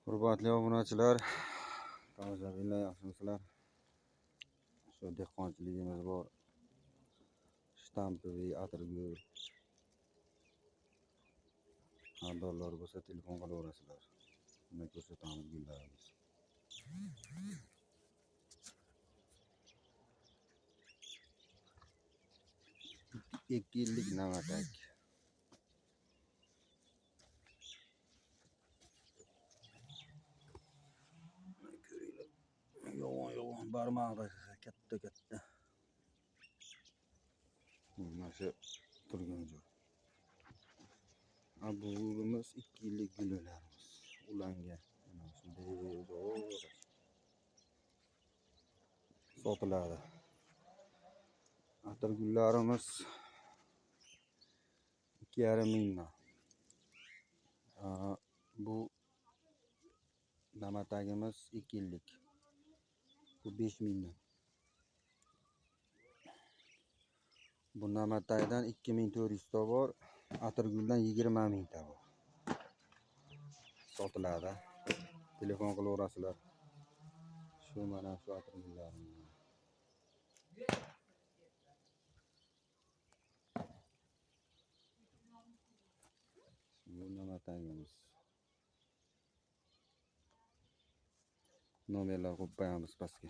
Hurmatli obunachilar, tomoshabinlar, yaxshimisizlar? Shu dehqonchiligimiz bor. Shtampoviy atirgul. Xaridorlar bo'lsa telefon qilaverasizlar. Buni ko'rsatamiz gullarimiz. Ikki yillik namatak. Yo'g'on yo'g'on barmoqda katta katta. Mana shu turgan joy. Bu gulimiz 2 yillik gullarimiz ulangan. Mana shunday zo'r sotiladi. Atir gullarimiz 2,5 mingdan. Bu namatagimiz 2 yillik. Bu 5 mingdan. Bu namatagdan 2400 ta bor, atirguldan 20 mingta bor. Sotiladi. Telefon qilaverasizlar. Shu mana shu atirgullarimiz. Bu namatagimiz. Nomerlar qo'yib qo'yamiz pastga.